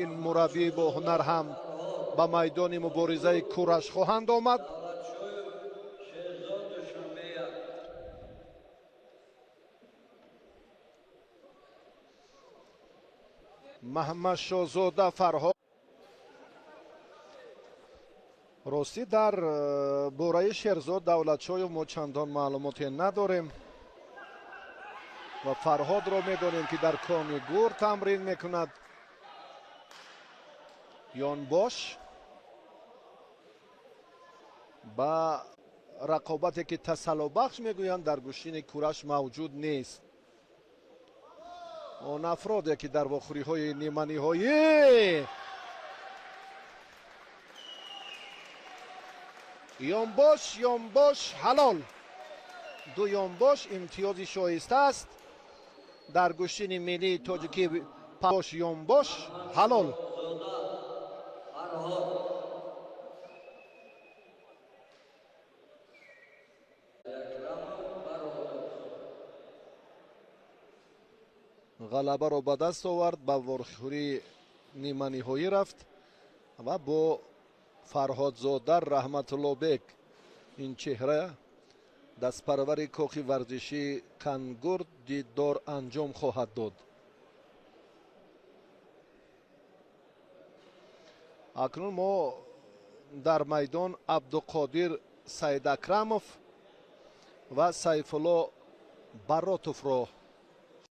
Ин мураббӣ бо ҳунар ҳам ба майдони муборизаи кураш хоҳанд омад. Маҳмадшозода Фарҳод. Ростӣ, дар бораи Шерзод Давлатшоев мо чандон маълумоте надорем ва Фарҳодро медонем, ки дар Кони Гур тамрин мекунад. Ёнбош ба рақобате, ки тасаллобахш мегӯянд, дар гӯштини кураш мавҷуд нест. Он афроде, ки дар вохӯриҳои ниманиҳоӣ ёнбош, ёнбош ҳалол, ду ёнбош имтиёзи шоиста аст дар гӯштини миллии тоҷикӣ. Бош, ёнбош ҳалол. Ғалабаро ба даст овард, ба вохӯрии ниманиҳоӣ рафт ва бо Фарҳодзода Раҳматуллобек, ин чеҳра дастпарвари кохи варзишии Кангур, дидор анҷом хоҳад дод. Акнун мо дар майдон Абдуқодир Саидакрамов ва Сайфулло Баротовро